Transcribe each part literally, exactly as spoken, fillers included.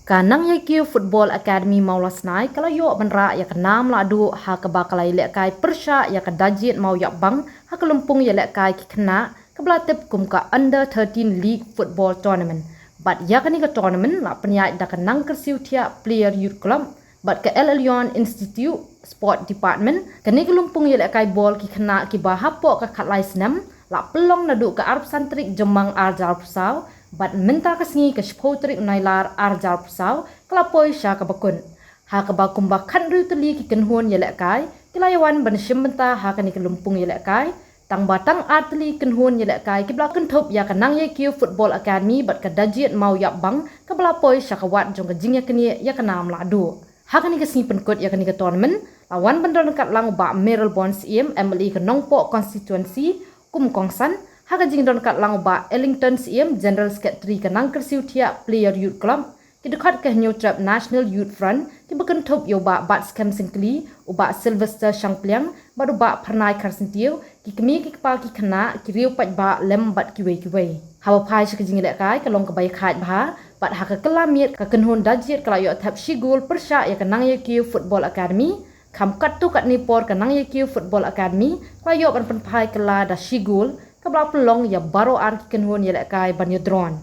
Ka Nang Ïai Kiew Football Academy Mawlasnai ka la ïoh ban rah ïa ka nam lahduh ha kaba ka la ïalehkai pyrshah ïa ka Dajied Mawïapbang ha ka lympung ïalehkai ki khynnah kaba la tip kum ka Under thirteen League Football Tournament. Bad ïa kane ka tournament la pynïaid da ka Nang Kyrsiew Thiah Player Youth Club bad ka El Elyon Institute Sport Department. Kane ka lympung ïalehkai bol ki khynnah kiba hapoh ka khatlai snem la pynlong naduh ka arphew san tarik Jymmang arhajar arphew saw bad mynta ka sngi ka shiphew tarik Nailar arhajar arphew saw ka la poi sha kaba kut. Ha kaba kumba khathynriew tylli ki kynhun ïalehkai ki la ïawan ban shim bynta ha kane ka lympung ïalehkai. Tang ba tang ar tylli kynhun ïalehkai kiba la kynthup ïa ka Nang Ïai Kiew Football Academy bad ka Dajied Mawïapbang kaba la poi sha ka wad jong ka jingïaknieh ïa ka nam lahduh. Ha kane ka sngi pynkut ïa kane ka tournament la wan ban don ryngkat lang u Bah Mayralborn Syiem, M L A ka Nongpoh Constituency, kum u kongsan, ha ka jingdon ryngkat lang u Bah Ellington Syiem, General Secretary ka Nang Kyrsiew Thiah Player Youth Club. Ki dkhot ka Hynñiewtrep National Youth Front kiba kynthup ïa u Bah Batskhem Syngkli, u Bah Sylvester Shangpliang bad u Bah Phyrnai Kharsyntiew, ki kmie ki kpa ki khynnah, ki riew paidbah lem bad kiwei kiwei. Haba phai sha ka jingïalehkai ka long kaba ïakhaid bha bad ha ka kylla miet ka kynhun Dajied ka la ïoh thep shi gol pyrshah ïa ka Nang Ïai Kiew Football Academy. Kham katto katne por ka Nang Ïai Kiew Football Academy ka la ïoh ban pynphai kylla da shi gol kaba la pynlong ïa baroh ar ki kynhun ïalehkai ban ïadron.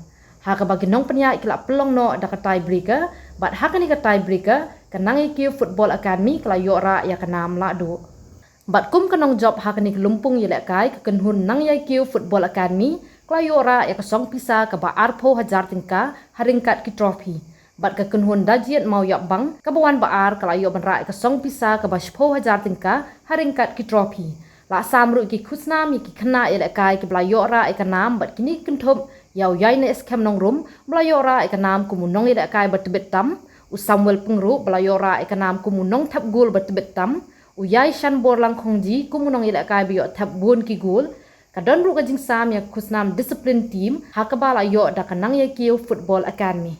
Ha kaba ki nongpynïaid ki la pynlong noh da ka tiebreaker bad ha kane ka tiebreaker ka Nang Ïai Kiew Football Academy ka la ïoh rah ïa ka nam lahduh. Bad kum ka nongjop ha kane ka lympung ïalehkai ka kynhun Nang Ïai Kiew Football Academy ka la ïoh rah ïa ka song pisa kaba arphew hajar tyngka ha ryngkat ki trophy. Bad ka kynhun Dajied Mawïapbang kaba wan ba ar ka la ïoh ban rah ïa ka song pisa kaba shiphew hajar tyngka ha ryngkat ki trophy. La sam ruh ïa ki khusnam ïa ki khynnah ïalehkai kiba la ïoh rah ïa ka nam bad kine ki kynthup ïa u Ïaineh Skhem Nongrum ba la ïoh rah ïa ka nam kum u nongïalehkai ba tbit tam, u Samuel Pyngrope ba la ïoh rah ïa ka nam kum u nongthep gol ba tbit tam, u Ïaishanborlang Khongji kum u nongïalehkai ba ïoh thep bun ki gol. Ka don ruh ka jingsam ïa ka khusnam discipline team ha kaba la ïoh da ka Nang Ïai Kiew Football Academy.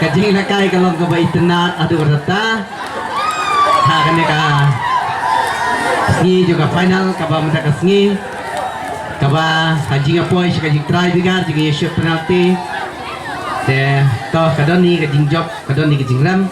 Ka jingïalehkai ka long kaba itynnad haduh katta. Ha kane ka sngi jong ka final kaba mynta ka sngi, kaba ha jingïapoi sha ka jingtrai bynta jong ka ïa shoot penalty. Te to ka don hi ka jingjop, ka don hi ka jingrem.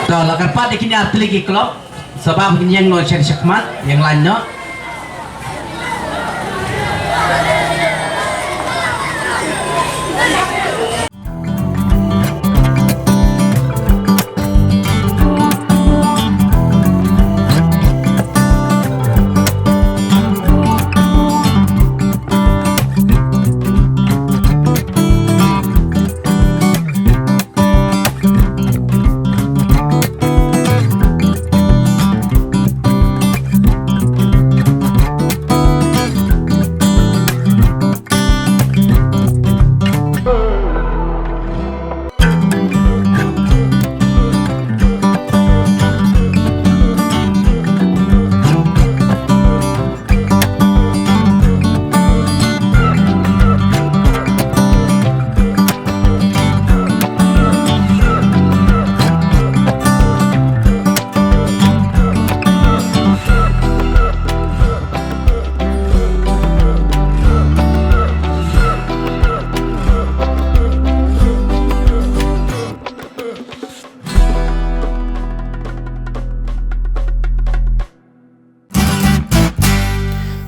To, la kyrpad ïa kine ar tylli ki club. Sabab kin ïeng noh sha shakhmat, ïeng line noh.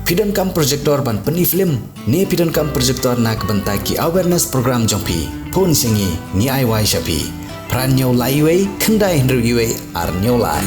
Phi donkam projector ban pyni film ne phi donkam projector na ka bynta ki awareness program jong phi? Phone sha ngi, ngi ai wai sha phi. Phra hynñiew lai wei, khyndai hynriew wei, ar hynñiew lai.